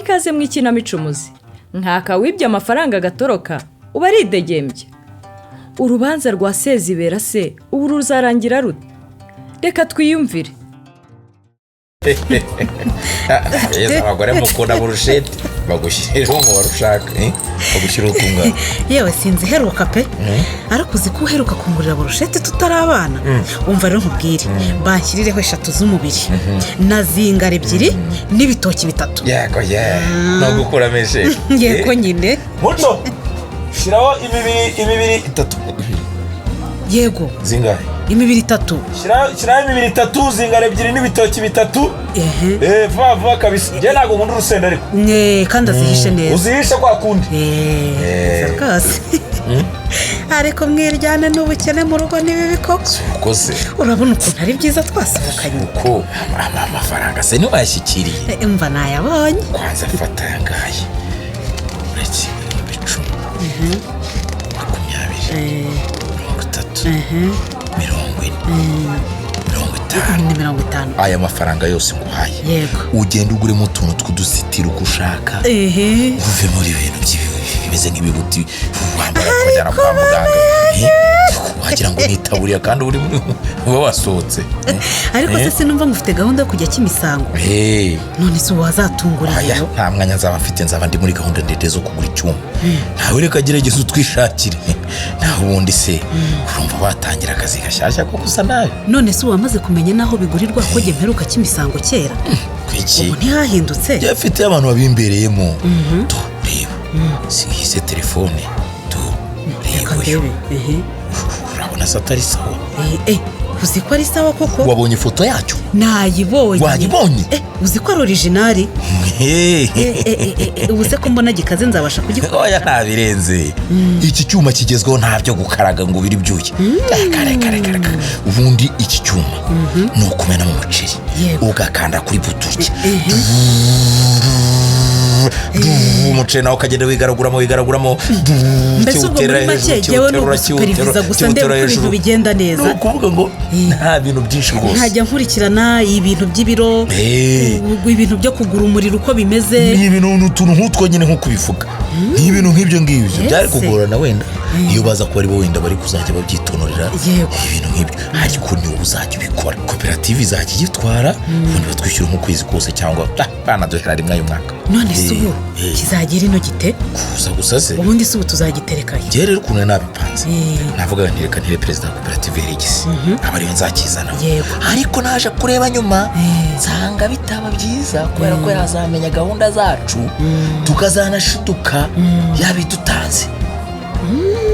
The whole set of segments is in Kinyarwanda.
Ikaze mu ikinamico Umuzi. Nkaka wibye amafaranga agatoroka uba aridegembye. Urubanza rwa Sezibera se ubu ruzarangira rute? Reka twiyumvire. Beza abagore mukunda burusheti, bagushyirireho ngo barushake, bagushyirireho uko ungana. Yewe, sinzi iheruka pe, ariko uzi ko uheruka kungurira burusheti tutari abana? Wumva rero nkubwire, banshyirireho eshatu z'umubiri na zingara ebyiri n'ibitoki bitatu. Yego ye, no gukuramo esheri. Yego nyine. Muco, shyiraho imibiri, imibiri itatu. Yego. Zingahe? Imibiri itatu. Shyiraho imibiri itatu, zingara ebyiri n'ibitoki bitatu. Ehe. Vuba vuba kabisa, njye ntabwo nkunda urusenda ariko. Mwe, kandi azihishe neza. Uzihishe kwa kundi. Neza rwose, ariko mwiryane n'ubukene mu rugo ni bibi koko. Uko se? Urabona ukuntu ari byiza twasohokanye. Uko amafaranga se ntiwayashyikiriye? Mva, nayabonye. Kwanza fata aya ngaya, uretse 10,000, 20, 30, 40, 50. Ni 50. Aya mafaranga yose nguhaye, ugenda uguremo utuntu tw'udusitiro uko ushaka, uve muri ibintu bimeze nk'ibibuti wambara ukajyana kwa muganga. Wagira ngo ni itaburiya kandi uri uba wasohotse. Ariko se sinumva ngo ufite gahunda yo kujya Kimisango? None se ubu wazatungura? Aya. Rero. Nta mwanya nzaba mfite, nzaba ndi muri gahunda ndende zo kugura icyuma. Nawe reka gerageza utwishakire, naho ubundi se urumva watangira akazi gashyashya ko gusa nabi? None se ubu wamaze kumenya n'aho bigurirwa, ko jye mperuka Kimisango kera? Kuki? Ubu ntihahindutse? Afite abantu babimbereyemo. Tu reba, si ngize telefone tu, Reka reba uyu. ndebe, ehe. Urabona se atari sawa? Uzi ko ari sawa koko? Wabonye ifoto yacyo? Nayibonye. Wayibonye? Uzi ko ari original? Ubu se ko mbona gikaze, nzabasha kugikora? Oya, ntabirenze. Iki cyuma kigezweho, nta byo gukaraga ngo ubire ibyuya. Kare kare kare kare. Ubundi iki cyuma ni ukumenamo umuceri, ugakanda kuri buto utya, umuceri nawe ukagenda wigaraguramo, wigaraguramo. Mbese ubwo Kiwutera muri make hejuru, jyewe ni kiwuterura, ugusuperiviza kiwuterura, gusa, ndeba kiwutera uko ibintu hejuru. bigenda neza. Ni ukuvuga ngo nta bintu byinshi rwose. Nkajya nkurikirana ibintu by'ibiro, ibintu byo kugura umuriro uko bimeze. Ni ibintu, ni utuntu nk'utwo nyine nk'uko ubivuga, ni ibintu nk'ibyo ngibyo byari kugorana wenda iyo baza kuba ari bo wenda bari kuzajya babyitonorera, ibintu nk'ibyo, ariko ni wowe uzajya ubikora. Koperative izajya igitwara, ubundi batwishyura nk'ukwezi kose cyangwa banaduhera rimwe ayo mwaka. None se ubu kizagera ino gite? Kuza gusa se? Ubundi se ubu tuzagiterekayo? Njyewe rero ukuntu nabipanze, navuga nti reka ntere perezida wa koperative Regisi, aba ariwe nzakizana. Ariko naje kureba nyuma, nsanga bitaba byiza kubera ko yazamenya gahunda zacu, tukazanashiduka yabidutanze.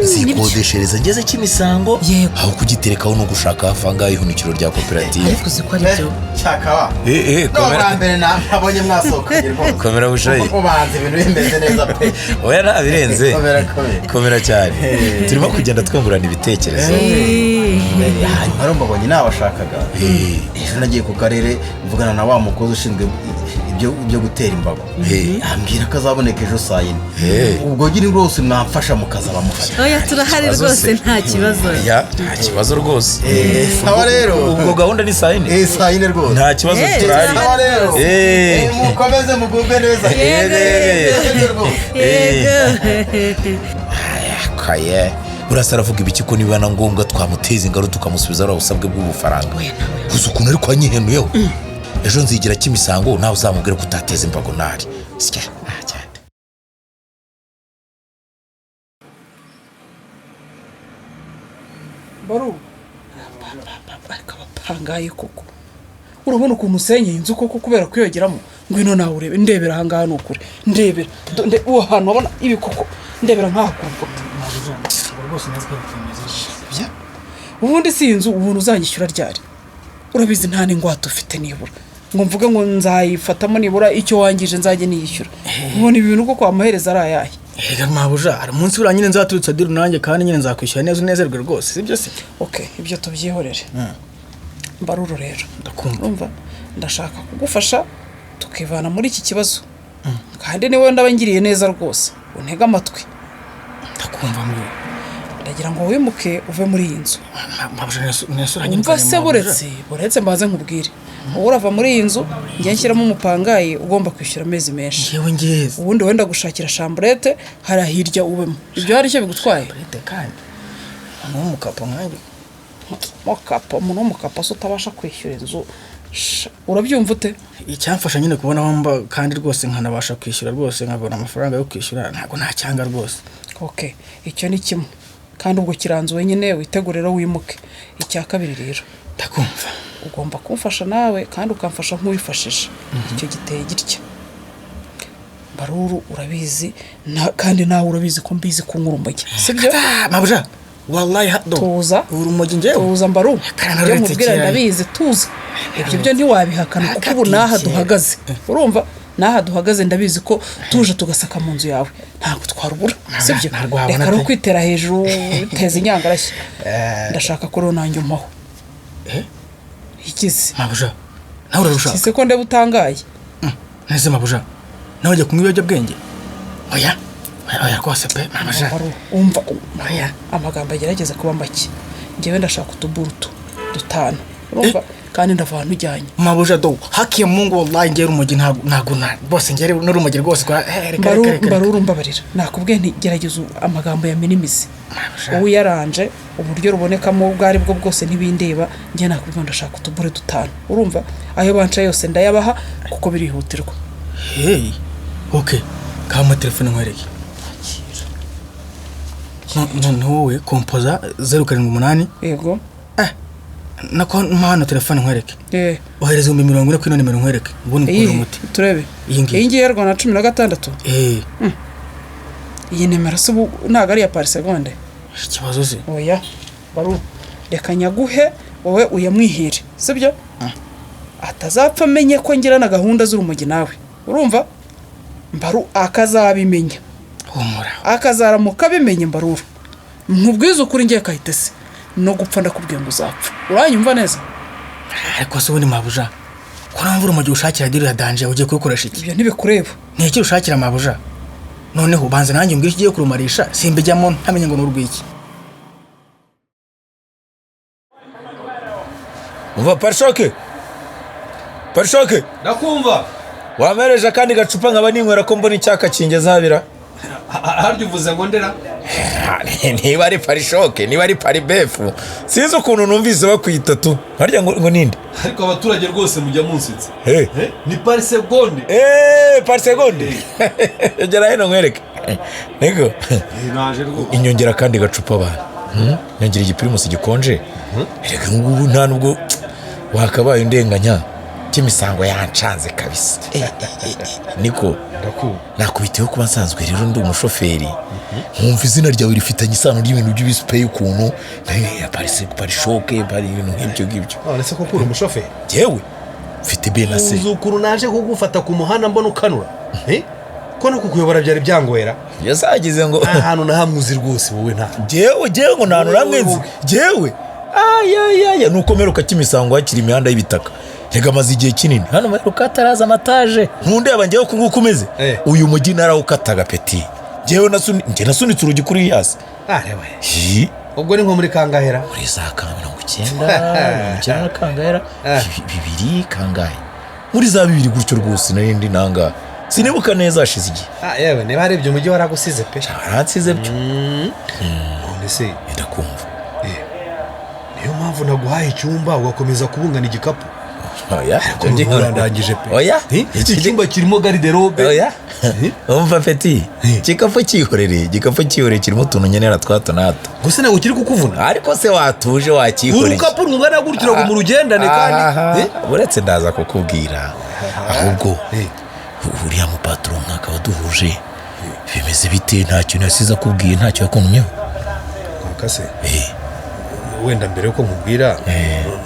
Nzikodeshereza ngeze Kimisango, aho kugiterekaho no gushaka hafi aha ngaha ihunikiro rya koperative. Ariko uzi ko ari byo. Cyakaba Eh, no komera. bwa mbere nabonye mwasohokanye rwose. Komera, Bushayi. Ubanza ibintu bimeze neza pe. Oya, ntabirenze. Komera, komera. Komera cyane. Turimo kugenda twungurana ibitekerezo. Hanyuma mbabonye nabashakaga. Ejo nagiye ku karere mvugana na wa mukozi ushinzwe ibyo gutera imbago, ambwira ko azaboneka ejo saa 4. Ubwo nyine rwose mwamfasha mukazaba muhari. Oya, turahari Ikibazo rwose se? nta kibazo. Ya, nta kibazo rwose. Sawa rero. Ubwo gahunda ni saa 4? Saa 4 rwose. Nta kibazo, turahari. Sawa rero. Mukomeze mugubwe neza. Yego, yego. Yego rwose. Yego. Kaye urasa aravuga ibiki, ko niba na ngombwa twamuteza ingaru tukamusubiza ariya busabwe bw'ubufaranga? Gusa ukuntu ariko wanyihenuyeho, ejo nzigira Kimisango, nawe uzamubwire ko utateza imbago ntari sya cyane. Baru ariko abapangaye koko, urabona ukuntu usenyeye inzu koko kubera kuyogeramo? Ngwino nawe urebe, ndebera ahangaha, ni ukuri ndebera. Uwo hantu wabona ibi koko, ndebera nk'aha ku rukuta. Bya. Ubundi si iyi nzu, ubuntu uzanyishyura ryari? Urabizi nta n'ingwate ufite nibura ngo mvuge ngo nzayifatamo, nibura icyo wangije nzajye niyishyura. Ubona ibi bintu koko amaherezo ari ayahe? Reka mabuja, hari umunsi uriya nyine nzaturutsa deal nanjye, kandi nyine nzakwishyura neza unezerwe rwose, sibyo se? Ok, ibyo tubyihorere. Mbaruru rero. Ndakumva. Urumva, ndashaka kugufasha tukivana muri iki kibazo, kandi niwe ndaba ngiriye neza rwose, untege amatwi. Ndakumva mbwira. Ndagira ngo wimuke uve muri iyi nzu. Mabuja, nesura. Umva se, buretse, buretse mbaze nkubwire. Wowe urava muri iyi nzu, njye nshyiramo umupangayi ugomba kwishyura amezi menshi. Yewe ngeze. Ubundi wenda gushakira chambrette hariya hirya ubemo. Ibyo hari icyo bigutwaye? Chambrette kandi umuntu w'umukapo nkanjye? Mukapo, umuntu w'umukapo se utabasha kwishyura inzu? Sha, urabyumva ute? Icyamfasha nyine kubona aho mba kandi rwose nkanabasha kwishyura, rwose nkabona amafaranga yo kwishyura, ntabwo ntacyanga rwose. Ok, icyo ni kimwe, kandi ubwo kiranzuwe nyine, witegure rero wimuke. Icya kabiri rero, Ndakumva. ugomba kumfasha nawe, kandi ukamfasha nk'uwifashije. Icyo giteye gitya: Baruru urabizi kandi nawe urabizi ko mbizi kunywa urumogi, sibyo? Ah, mabuja, wallahi do. Tuza. Urumogi njyewe? Tuza Mbaru. Kana Ibyo naruretse nkubwira kera. ndabizi, tuza. Ibyo byo ntiwabihakana, kuko ubu n'aha Akatiye. duhagaze, urumva, n'aha duhagaze ndabizi ko tuje tugasaka mu nzu yawe ntabwo twarubura, sibyo? Ntabwo wabona Reka rero pe. kwitera hejuru uteza inyangarashya. Ndashaka ko rero nanjye umpaho. Ikize? Mabuja, nawe urarushaka? Ese ko ndeba utangaye? Nese mabuja, nawe ujya kunywa ibiyobyabwenge? Oya oya oya, rwose pe mabuja. Mbaru, umva. Oya. Amagambo agerageza kuba make. Njyewe ndashaka utuburutu dutanu, urumva, kandi ndava ahantu ujyanye. Mabuja do, haki ya Mungu, wallahi njyewe urumogi ntabwo na rwose, njyewe n'urumogi rwose kwa reka reka Mbaru, reka. Mbaruru, mbabarira, nakubwiye nti gerageza amagambo ya minimize. Mabuja. Wowe uyaranje uburyo rubonekamo ubwo ari bwo bwose ntibindeba. Njye nakubwiye ngo ndashaka utubure dutanu, urumva, ayo banca yose ndayabaha kuko birihutirwa. Hey, okay, kama telefone nkwereke. Noneho wowe kompoza 078. Yego. Nako mpa hano telefone nkwereke. Eh. Ohereza 40,000 kuri ino nimero nkwereke, ubundi Iyi ngukure umuti. Turebe. Iyi ngiyi. Iyi ngiyi ya Rwanda 16? Eh. Iyi nimero se ubu ntabwo ari iya parisegonde? Ikibazo se? Oya Baru, reka nyaguhe wowe uyamwihire, sibyo? Atazapfa amenye ko ngira na gahunda z'urumogi nawe, urumva Mbaru, akazabimenya. Humura. Akazaramuka abimenye, Mbaruru, nkubwize ukuri, ngiye Kayitesi no gupfa ndakubwiye ngo uzapfa, uranyumva neza? Ariko se ubundi mabuja, ko numva urumogi ushakira deal ya danger, ugiye kurukoresha iki? Ibyo ntibikureba. Ni iki ushakira mabuja? Noneho ubanza nanjye umbwire icyo ugiye kurumarisha, simbijyamo ntamenye ngo ni urw'iki. Umva Parishoke, Parishoke. Ndakumva. Wampereje akandi gacupa nkaba ninywera, ko mbona icyaka kingeze habira? Harya uvuze ngo ndera? Niba ari Parishoke, niba ari Paribefu, sinzi ukuntu numvise bakwita tu. Harya ngo ninde? Ariko abaturage rwose mujya munsetsa. Hey. Eh, ni parisegonde. Eee, parisegonde, gera hino nkwereke, niko. Naje rwose. Inyongera akandi gacupa abantu. Nyongera igipirimusi gikonje. Reka ngubu nta nubwo wakabaye undenganya, cy'imisango yancanze kabisa. Niko. Ndakumva. Nakubitiyeho kuba nsanzwe rero ndi umushoferi, nkumva izina ryawe rifitanye isano ry'ibintu by'ibisipeyi, ukuntu ya parise, parishoke, pari, ibintu nk'ibyo ngibyo. None se koko uri umushoferi? Yewe, mfite B na C. Uzi ukuntu naje kugufata ku muhanda mbona ukanura? Eh? Ko no kukuyobora byari byangwera. Yazagize ngo Nta hantu na hamwe uzi rwose wowe, nta. Jewe ngo nta hantu namwe nzi jewe? Ayayaya, nuko mperuka Kimisango hakiri imihanda y'ibitaka. Reka, amaze igihe kinini hano, mperuka hataraza amataje. Ntundeba njyewe uku nguku umeze? Eh. Uyu mujyi narawukataga peti. Njyewe njye nasunitse urugi kuri yasi. Ah, rewe. Hi. Ubwo ni nko muri kangahera? Muri za ka 90, 90 na kangahera, bibiri kangahe, muri za bibiri gutyo rwose nari ndi nanga, sinibuka neza, hashize igihe. Ah, yewe, niba harebye umujyi waragusize pe. Waransize byo. None se Ndakumva. niyo mpamvu naguhaye icyumba ugakomeza kubungana igikapu? Oya. Ariko urandangije pe. Oya. Eh, iki cyumba kirimo garde-robe. Oya, umva peti, igikapu cyihorere, igikapu cyihorere, kirimo utuntu nkenera twa hato na hato. Gusa ntabwo kiri kukuvuna. Ariko se watuje, wakihoreye? Urukapu rungana gutyo ngo murugendane kandi. Aha, Eh? uretse ndaza kukubwira ahubwo. Eh. Uriya mupaturo mwaka waduhuje bimeze bite? Nta kintu yasize akubwiye? Ntacyo yakuntumyeho? Kase. Eh. Wenda mbere yuko nkubwira,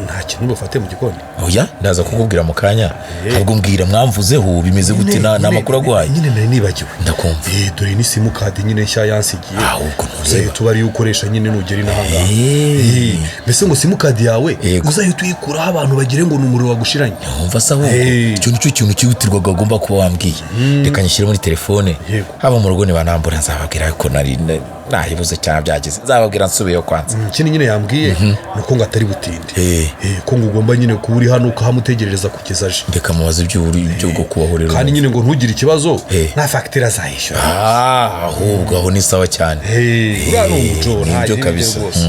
nta kintu bufate mu gikoni. Oya, ndaza kukubwira mu kanya. Ahubwo mbwira, mwamvuzeho bimeze gute? Nta makuru aguhaye? Nyine nari nibagiwe. Ndakumva. Eh, dore ni simukadi nyine nshya yansigiye. Ahubwo ntureba. Uzahita uba ariyo ukoresha nyine nugera inahangaha. Eh. Eh, mbese ngo simukadi yawe Yego. uzahita uyikuraho abantu bagire ngo ni umuriro wagushiranye. Wumva se ahubwo? Eh. Icyo nicyo kintu cyihutirwaga agomba kuba wambwiye. Reka nyishyire muri telefone. Yego. Haba mu rugo nibanambura nzababwira ko nari Nahibuze cyane, byagize, nzababwira nsubiyeyo kwanza. Ikindi nyine yambwiye ni uko ngo atari butinde. Ko ngo ugomba nyine kuba uri hano ukahamutegerereza kugeza aje. Reka mubaze iby'ubwo kubaho rero. Kandi nyine ngo ntugire ikibazo, nta fagitire azayishyura. Ah, ahubwo aho ni sawa cyane. Uriya ni umuco, nta Nibyo kindi kabisa. rwose.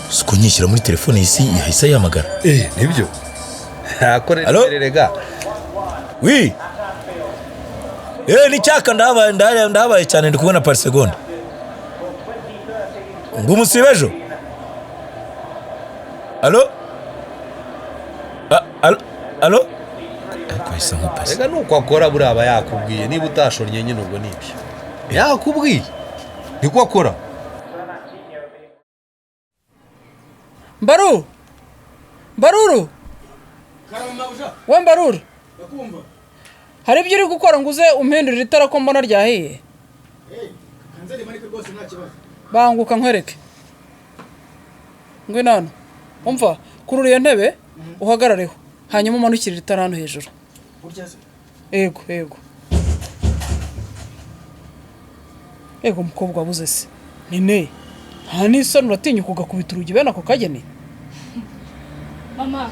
Siko nyishyira muri telefone isi yahise yihamagara. Nibyo. Allo? Rega. Oui. Ni cyaka, ndahabaye, ndahabaye, ndahabaye cyane, ndi kubona par seconde. Ngo umusibe ejo? Allo? Ah, allo? Allo? Ariko ahise nkupasa. Rega nuko akora, buriya aba yakubwiye. Niba utashonnye nyine ubwo nibyo yakubwiye, niko akora. Mbaru, mbaruru we, mbaruru, hari ibyo uri gukora ngo uze umpindurire itara ko mbona ryahiye? Banguka nkwereke. Ngwino hano. Umva, kurura iyo ntebe uhagarareho, hanyuma umanukire itara hano hejuru. Yego, yego, yego. Umukobwa wabuze se nene, nta n'isoni, uratinyuka ugakubita urugi bene ako kageni? Mama,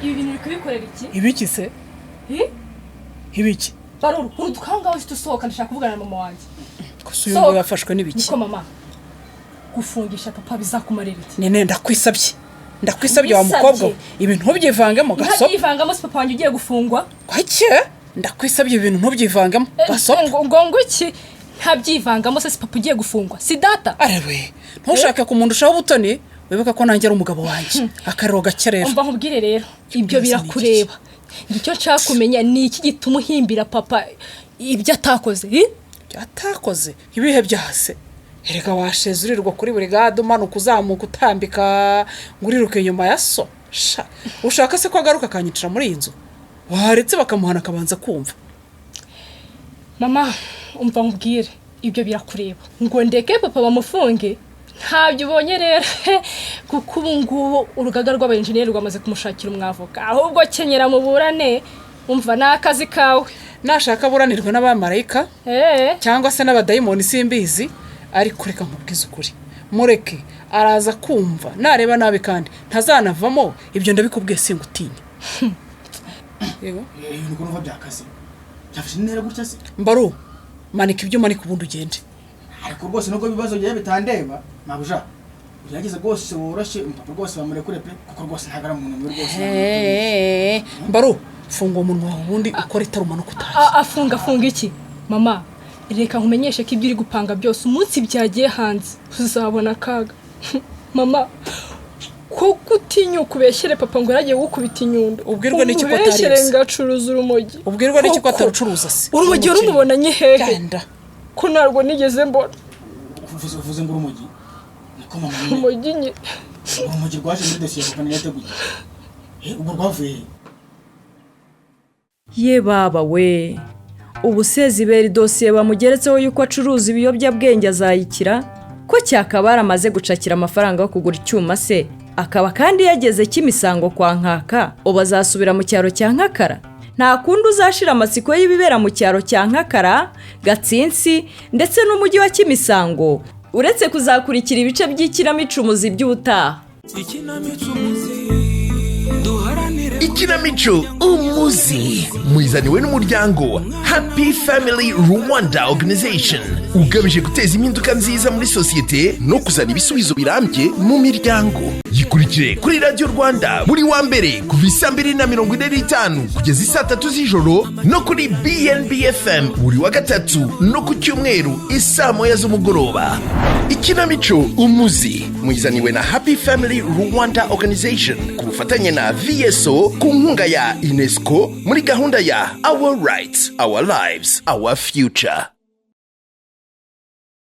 ibi bintu uri kubikorera iki? Ibiki se? Eh? Ibiki? Baruru, uruduka aho ngaho uhita usohoka, ndashaka kuvugana na mama wanjye. Gusa uyu nguyu yafashwe n'ibiki? Niko mama, gufungisha papa bizakumarira iki? Nene, ndakwisabye, ndakwisabye wa Nkwisabye. mukobwa we, ibintu ntubyivangemo, gasopo. Ntabyivangamo si papa wanjye ugiye gufungwa? Kwake, ndakwisabye, ibintu ntubyivangemo, gasopo. Ngo iki? Ntabyivangamo se si papa ugiye gufungwa, si data? Arewe, ntushake kumundushaho ubutoni, wibuka ko nanjye ari umugabo wanjye. Akariro gake rero. Umva nkubwire rero, ibyo Mbese ni birakureba. Icyo nshaka kumenya ni iki gituma uhimbira papa ibyo atakoze, eh? Ibyo atakoze? Ibihe byase? Erega washeze urirwa kuri buri gade, umanuka, uzamuka, utambika, ngo uriruke inyuma ya so. Sha, ushaka se ko agaruka akanyicira muri iyi nzu? Waretse bakamuhana akabanza kumva. Mama, umva nkubwire, ibyo birakureba. Ngo ndeke papa bamufunge? Ntabyo ubonye rero, kuko ubu ngubu urugaga rw'abenjeniyeri rwamaze kumushakira umwavoka. Ahubwo kenyera muburane, umva, ni akazi kawe. Nashaka aburanirwe n'abamarayika cyangwa se n'abadayimoni, simbizi, ariko reka nkubwize ukuri, mureke araza kumva. Nareba nabi kandi ntazanavamo, ibyo ndabikubwiye, singutinya. Yego. Ibintu numva byakaze, byafashe intera gutya se? Mbaru, manika ibyo umanika ubundi ugende. Ariko rwose nubwo ibibazo byawe bitandeba, mabuja, ugerageze rwose woroshye umupapa, rwose bamurekure pe, kuko rwose ntabwo ari umuntu mubi rwose. Mbaru, funga umunwa wawe ubundi ukora itara umanuka utahe. Afunga, afunga iki? Mama, reka nkumenyeshe ko ibyo uri gupanga byose, umunsi byagiye hanze uzabona akaga. Mama, ko utinyuka ubeshyere papa ngo yaragiye gukubita inyundo? Ubwirwa n'iki ko atari Umubeshyere se? ngo acuruza urumogi. Ubwirwa n'iki ko Koko. atarucuruza se? Urumogi warumubonanye hehe? Genda. Ko ntabwo nigeze mbona. Uvuze ngo urumogi? Niko mama nyine. Urumogi nyine. Urumogi rwaje muri dosiye ya papa yateguye? Ubwo rwavuye he? Ye baba we, ubu Sezibera idosiye bamugeretseho yuko acuruza ibiyobyabwenge azayikira? Ko cyakabara amaze gucakira amafaranga yo kugura icyuma se, akaba kandi yageze Kimisango kwa Nkaka, ubu azasubira mu cyaro cya Nkakara? Nta kundi uzashira amatsiko y'ibibera mu cyaro cya Nkakara, Gatsinsi ndetse n'umujyi wa Kimisango, uretse kuzakurikira ibice by'ikinamico Umuzi by'ubutaha. Ikinamico Umuzi muyizaniwe n'umuryango Happy Family Rwanda Organization, ugamije guteza impinduka nziza muri sosiyete no kuzana ibisubizo birambye mu miryango. Yikurikire kuri Radiyo Rwanda buri wa mbere kuva isaa 2:45 kugeza isaa 3 z'ijoro, no kuri BNB FM buri wa gatatu no ku cyumweru isaa 1 z'umugoroba. Ikinamico Umuzi muyizaniwe na Happy Family Rwanda Organization ku bufatanye na VSO, ku nkunga ya UNESCO muri gahunda ya Our Rights, Our Lives, Our Future.